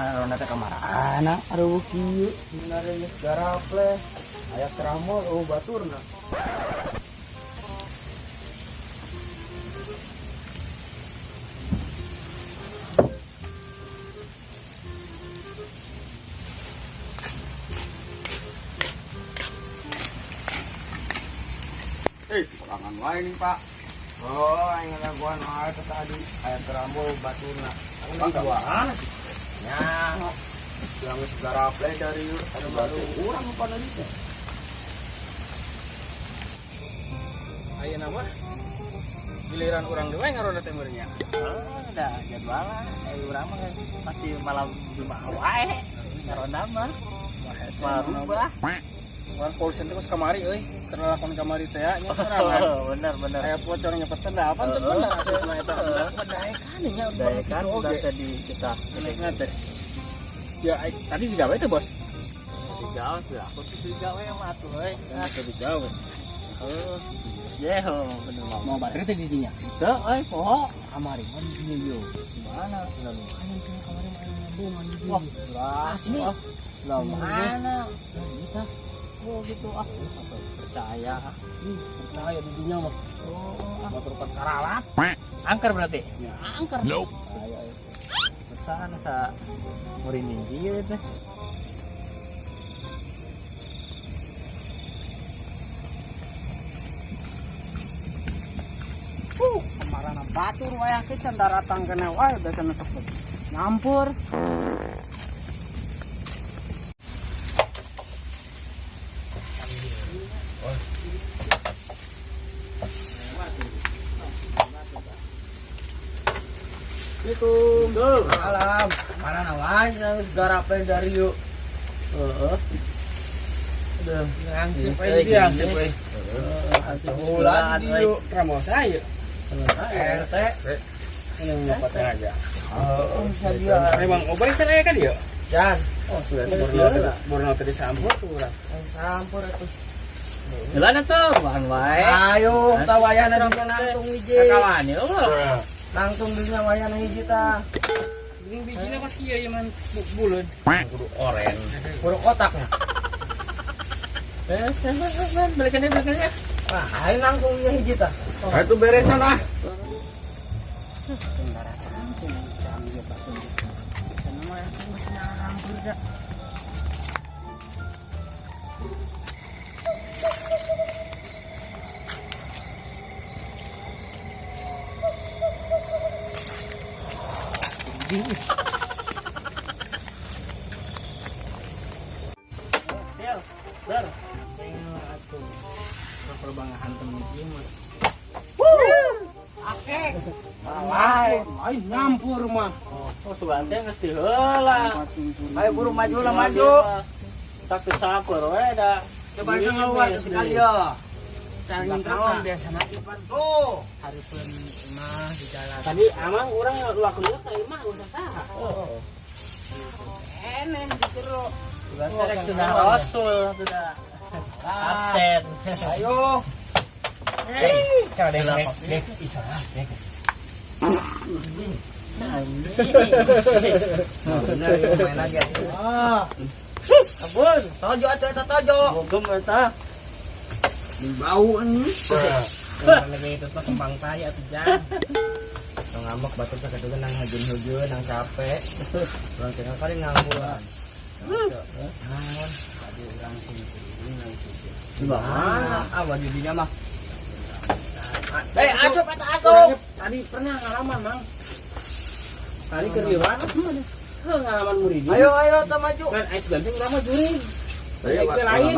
Ngaronda teh kamarana aduh kieu bener geus garaple aya keramol eueuh baturna. Eh, serangan wae nih, Pak. Oh, aing ngadaguan wae teh tadi aya kerambol baturna. Bang, mana sih? Nya, yang geus garaple dari anu baru urang apa tadi teh. Ayeuna mah giliran urang deui ngaronda teh meureun nya. Oh, udah jadwal urang mah geus pasti malam Jumat wae ngaronda mah. Moal rubah. Urang polisi teh geus kamari euy, keur lakon kamari teh nya sorangan. Oh, bener bener. Aya pocong nyepet da apa teu bener asupna eta. Daekan nya Daekan udah tadi kita Naikna teh. Ya tadi digawe teh, Bos. Digawe tuh aku tuh digawe mah atuh euy. Ya, tadi digawe. Heuh. Ye, bener mah. Mau baterai teh di dinya. Teu euy poho. Kamari mah di dinya yo. Gimana? Lah lumayan tuh kamari mah aya nyambungan di Wah, dinya. beras. Asli. Wah, lah mana? Kita Oh gitu ah, atau percaya ah. ih, percaya di dinya mah. Oh, ah. Motor pan karalat. Angker berarti. Ya angker. Percaya ya. Pesan asa merinding kieu teh. Kamarana batur wae ke can daratang kene wae biasana cepet. Nyampur. Assalamualaikum. Salam. Mana wae geus garaple dari yuk. Heeh. Aduh, Hansip euy dia hansip euy. Ulah di dieu. Ramosa ieu. RT. Ini nyopot aja. Oh, bisa dia. Memang obay can aya kan ieu? Jan, Oh, sudah borno tadi sampur tuh urang. sampur atuh. Jalan atuh, bukan wae. Ayo, tah wayahna di nangtung hiji. Kakawan ya Allah. Nangtung di nya wayahna hiji tah. Geuning bijina pas kieu ieu mah buleud. Kudu oren. Kudu kotaknya. Eh, balikan deh, balikan deh. Wah, ayo nangtung nya hiji tah. Ah, itu beresan ah. Del, ber. Atuh. Perbangahan temen ieu mah. Lain. Lain nyampur mah. Oh, sugan teh geus diheula. Ayo buru maju lah maju. Tak disapeur we da. Coba bisa keluar ke sekali ya. Cari Naon biasana ipan tuh. Hareupeun imah di jalan. Tadi amang urang lakunya ka imah usah saha. Oh. Eneh di jero. Sugan teh rek sudah rasul sudah absen. Ayo. Cara deh deh isa deh. Bener ya main lagi atuh. Ah. Abun, Tojo atuh eta tojo. bogem eta. Bau ini. Lebih itu mah kembang tai atuh jang. Tong ngambek batur sakitu nang hujun-hujun nang capek. Urang tinggal kali ngangguran. Naon? Tadi urang sing kuring nang sisi. Gimana? Ah, baju dinya mah. Eh, asup atau asup. Tadi pernah ngalaman, Mang. Tadi keur liwat heuh ngalaman muridin. Ayo, ayo, ta maju. Kan aing sugan teh urang mah jurig. Ayo, Aing teh lain.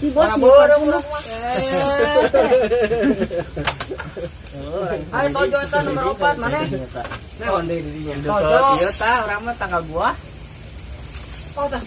Si bos Mana beureum urang mah. Ayo tojo eta nomor 4 mana? Naon deui di dinya. Tojo. Ieu tah urang mah tanggal buah. Oh, tah.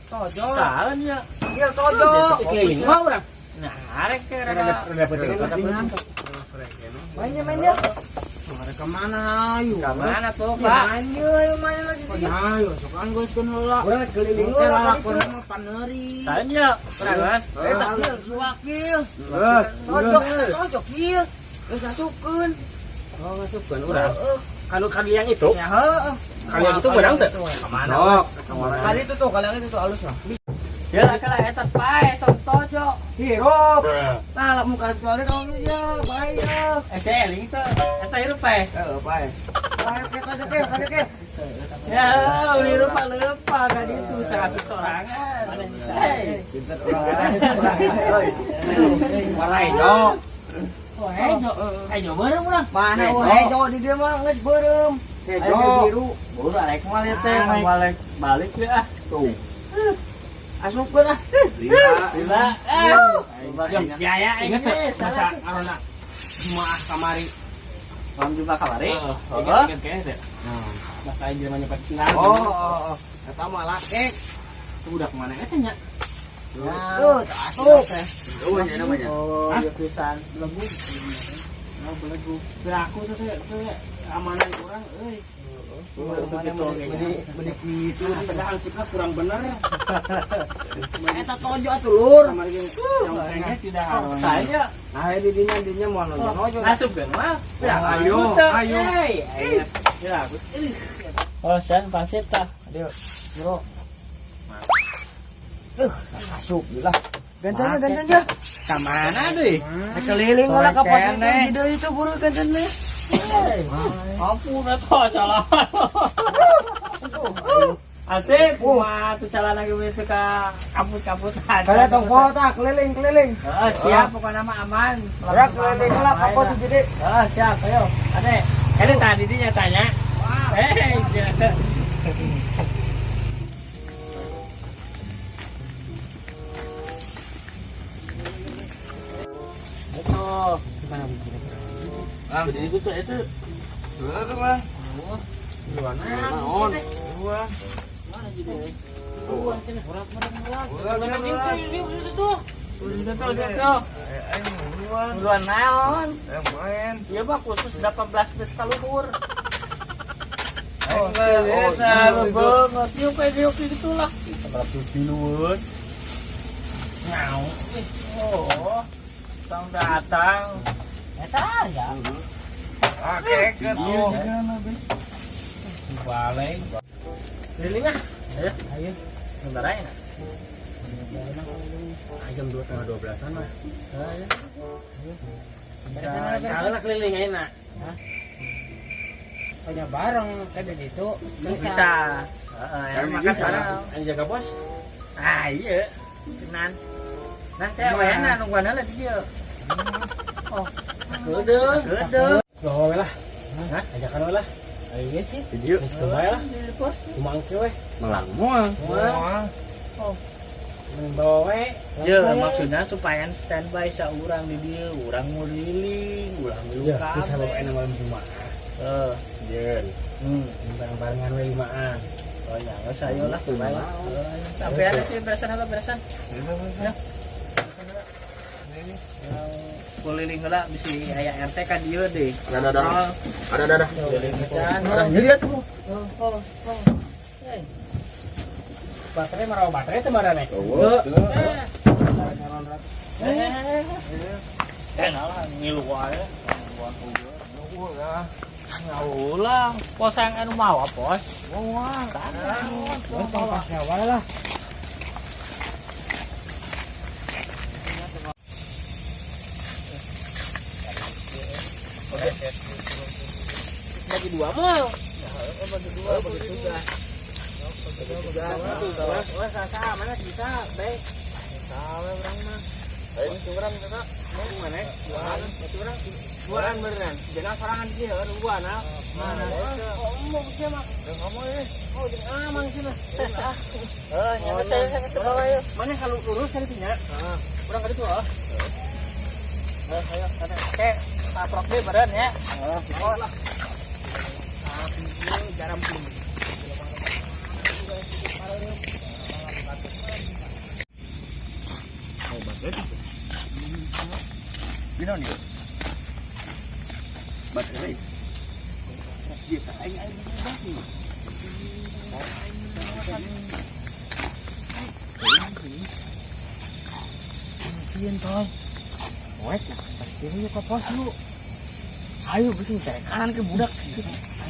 Tojo. Saeun ya. Iya, tojo. Keliling mah urang. Nah, arek teh rada Rada penting. Mainnya, mainnya. Mereka mana ayo? Ka mana tuh, Pak? Main yeuh, ayo main lagi dia. Ayo, sokan geus keun heula. Urang keliling teh lalakon mah paneuri. Saeun ya, urang kan. Eh, tak kieu, suwakil. Geus. Tojo, tojo kieu. Geus masukkeun. Oh, masukkeun urang. Heeh. Kanu kalian itu. Ya, heeh. Kalian itu menang teh. Kemana? Sok. Kali itu tuh, kali itu tuh halus lah. Ya lah kalau eta pae tojo. Hirup. Nah, lah muka soalnya kalau ya, bahaya. Eh seling teh. Eta hirup pae. Eh, pae. Pae kita aja ke, kali ke. Ya, hirup leupa ka ditu saasup sorangan. Hei. Pinter orang. Warna hijau. Oh, hejo. Hejo beureum urang. Mana oh hijau di dia mah geus beureum. Hijau biru. Buru arek moal ieu teh, balik balik ya ah. Tuh. Asupkeun ah. Lila. Lila. Biaya Ingat ini teh masa arona Jumaah kamari. Malam Jumat kamari. Heeh. Ingat kayaknya teh. Masa aing jelema nyepet sendal. Oh, oh, oh. Eta mah lake. Itu udah kemana eta nya? Tuh, asup. Oh, iya pisan. Belegu. Oh, belegu. Aku tuh teh teh amanan kurang euy. Beli gitu. Padahal hansipna kurang bener. Eta tojo atuh lur. Kamari ge yang kayaknya tidak harus. Saya Nah, di dinya dinya moal nojo-nojo. asup kan mah. Ayo, ayo. Ya, aku. Oh, san pasir tah. Aduh, bro. Asup lah. Gantanya gantanya. Ka mana deui? Keliling lah ka pos Sore itu di itu buru gantanya. Ampun atuh calon. Asik, kumaha tuh calon lagi itu ka kampus-kampusan. Kalian tong poho tah keliling keliling. Heeh, siap pokoknya mah aman. Ya keliling lah ka pos jadi. Heeh, siap, ayo. Ade, ini tadi dia tanya. Eh, itu Gimana bikinnya? Ah, jadi itu tuh itu. Dua tuh mah. Dua Naon? Dua. Mana jadi? Dua sini. Kurang kurang kurang. Dua, Mana dua. itu itu tuh. Itu tuh itu tuh. Eh, aing duluan. Duluan naon? Eh, main. Iya pak khusus 18 plus kaluhur. Oh, Oh, iya banget. Yuk kayak yuk gitu lah. 100 kiloan. Ngau. Oh, datang datang. Eta ya. Ah, keket tuh. Balik. Keliling ah. Ayo, Ayo. bentar aja. Nak. Ah, jam 2 setengah 12-an lah. Ayo. Salah lah keliling aja nak. Punya bareng kayak gitu. Bisa. Heeh, ya, maka sekarang. Yang jaga pos. Ah iya. Kenan. Nah, saya wayana nungguan heula di dieu. Oh, Gede. gede. Bawa we lah. Hah? Ajakan we lah. Iya sih. Video. Geus bae lah. Di pos. Kumangke we. Melang moal. Moal. Mending bawa we. Ya, maksudnya supaya standby saurang di dieu, urang nguriling, urang milu Ya, bisa bawa kabeh. enak malam Jumat. Heeh. Jen. Hmm. Bareng-barengan we limaan. Oh ya, nggak usah ayo lah, bae lah. Sampai ada sih beresan heula beresan. Ya. Keliling heula bisi aya RT ka dieu deh. Ada ada. Ada ada. Keliling pisan. Ada nyeri atuh. Oh, oh, oh. Hey. Baterai marawa baterai teh marane. Oh. Eh, eh, nah ngilu wae. Ulah, pos yang anu mawa pos. Wah. Tong pasnya wae lah. Bagi dua mah. Bagi dua, bagi tiga. Wah, sasa mana bisa, baik. Salah orang mah. Ayo curang kakak. Mana? Duaan, itu orang. Duaan beneran. Jangan sorangan sih, duaan ah. Mana? Ngomong sih mah. Ngomong ini. Oh, jangan amang sih mah. Eh, nyampe saya saya ke bawah yuk. Mana kalau lurus kan punya. Kurang kali tuh ah. Eh, ayo, ada. Oke, taprok deh badan ya. Oh lah. Garam pun. Oh, baterai. Gimana nih? Baterai. Iya, aing aing aing. Sieun tol. Wek, pasti yuk ke pos lu. Ayo bisa cari kanan ke budak.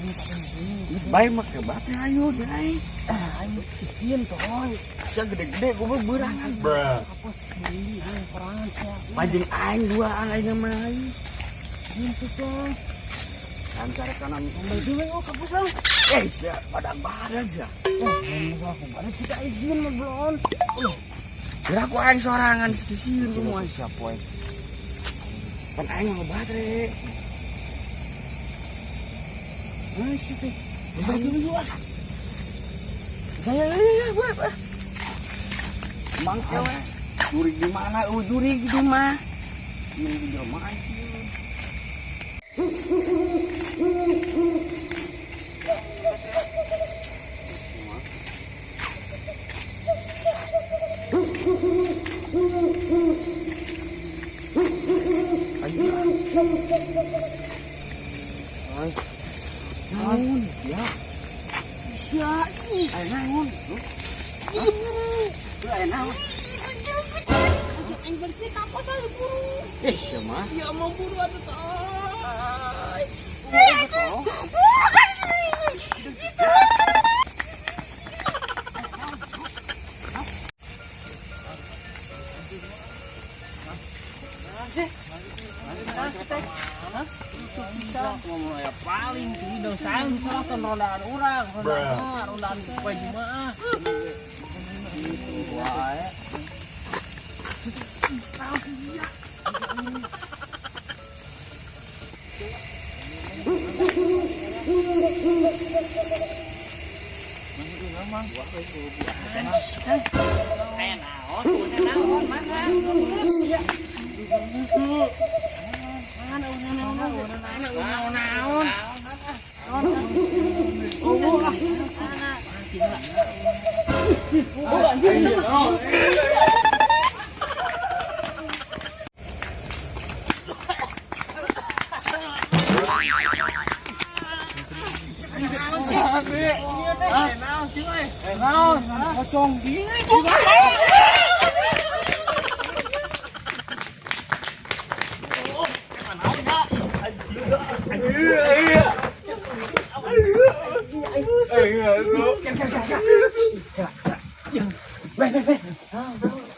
Geus bae make baterai ayo jeung aing. Aing sieun toy. Sia gede-gede goblok beurangan. Kapos sieun aing perangan sia. Pajeng aing duaan aing mah aing. Sieun tuh toy. Antara kanan. Baju we oh kapos lah. Eh, sia badan-badan sia. Oh, masalah aku badan kita izin mah belum. Kira aku aing sorangan situ sieun kumaha sia poe. Pan aing mah baterai. Ah, situ. Baju dulu ah. Saya ya, buat ah. Mang kewe. Jurig di mana? Oh, jurig di mah. Ini di rumah aing. Ayo. Ay. Naon ya? Sia, ih, aya naon? Ih, buru. Aya naon? Aing balik kapos aja buru. Eh, sia mah. Ya mau buru atuh toy. Oh. Paling sih dosa misalkan rondaan urang, rondaan rondaan poe Jumaah. Gitu wae. Aya naon, aya naon, mana? Mana naon naon. Oh, anjing. Pocong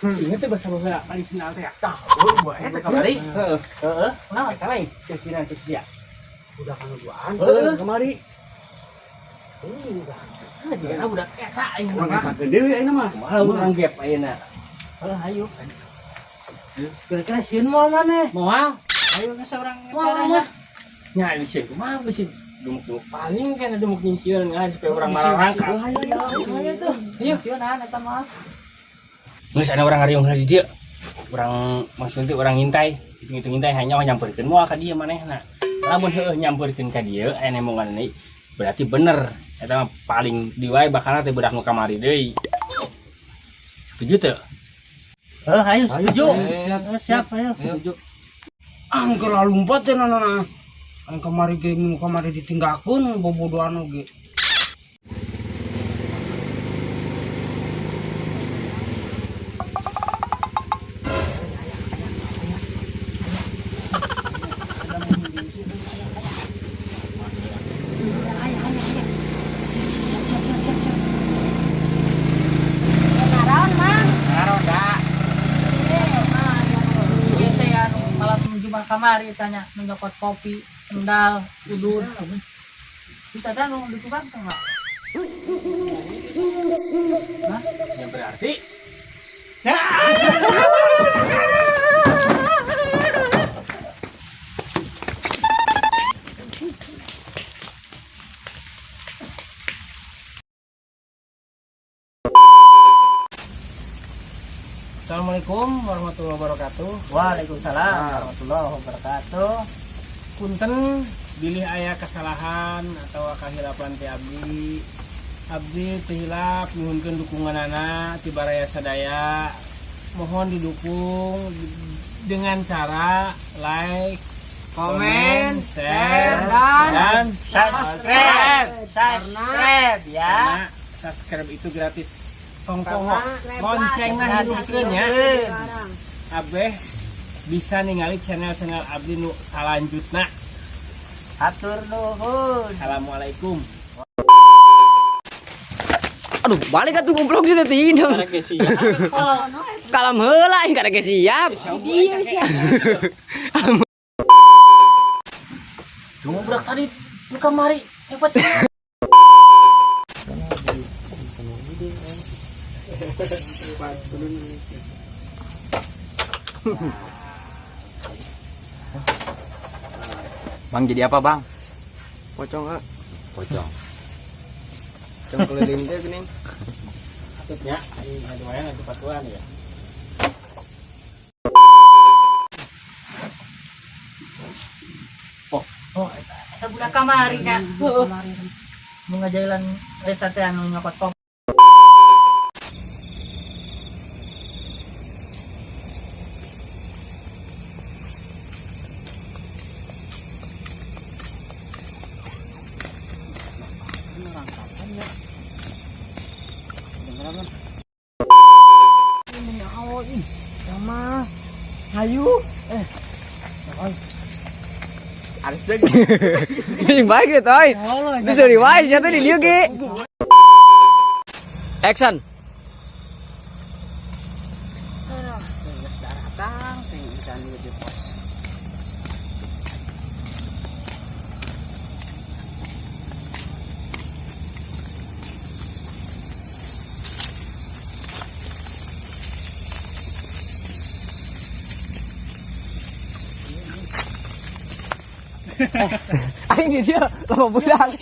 Ingat tuh bahasa bahasa paling senal teh ya. Tah, oh, eta Kamari? Heeh. Heeh. Naon eta lain? Cek sina cek sia. Udah kanu duaan. Heeh. Kemari. Ah, jigana budak eta aing Urang mah. eta deui ayeuna mah. Kumaha urang gap ayeuna. Heuh, ayo. Kira-kira sieun moal maneh? Moal? Ayo ke seorang Moal mah. Nya sieun kumaha bisi dumuk-dumuk paling kan dumuk nyieun ngan supaya urang marangka. Ayo ayo Ayo tuh. Ayo. Sieun eta mah. Geus ada urang ngariung di dieu. Urang maksudnya teh urang ngintai, hitung-hitung ngintai hanya nyamperkeun moal ka dieu manehna. Lamun heueuh nyamperkeun ka dieu aya nemongan deui berarti bener. Eta mah paling di wae bakalna teh budak nu kamari deui. Setuju teu? Heuh, ayo setuju. Siap. Siap, ayo setuju. Angker lumpat teh nana. Ang kamari ge mu kamari ditinggalkeun bobodohan oge. Naraon, Mang? Ngaronda. Ieu teh anu malam Jumat kamari tanya nu nyokot kopi, sendal, udud. Bisa teh nu di tukang sama. Ya berarti Assalamualaikum warahmatullahi wabarakatuh. Waalaikumsalam warahmatullahi wabarakatuh. Punten bilih aya kesalahan atau kahilapan ti abdi. Abdi teu hilap nyuhunkeun dukunganana ti baraya sadaya. Mohon didukung dengan cara like, Komen, share, dan dan Subscribe, subscribe ya. Karena subscribe itu gratis. Tong poho loncengna hidupkeun ya. Abeh bisa ningali channel-channel abdi nu salanjutna. Hatur nuhun. Assalamualaikum. Aduh, balik atuh goblok sih teh hidung. Karek siap. Kalam heula aing karek siap. Dia sih. Tunggu budak tadi nu kamari hebat sih. Bang jadi apa, Bang? Pocong, ah. Pocong. Pocong keliling teh geuning. Atutnya, ini lumayan atuh patuan ya. Oh, eta budak kamari nya. Heeh. Nu ngajailan eta teh anu nyokot pom. Yang baik ya, toy. Ini sorry wae sia teh di dieu ge. Action. Datang teh ikan di pos. Aing di dieu loba budak.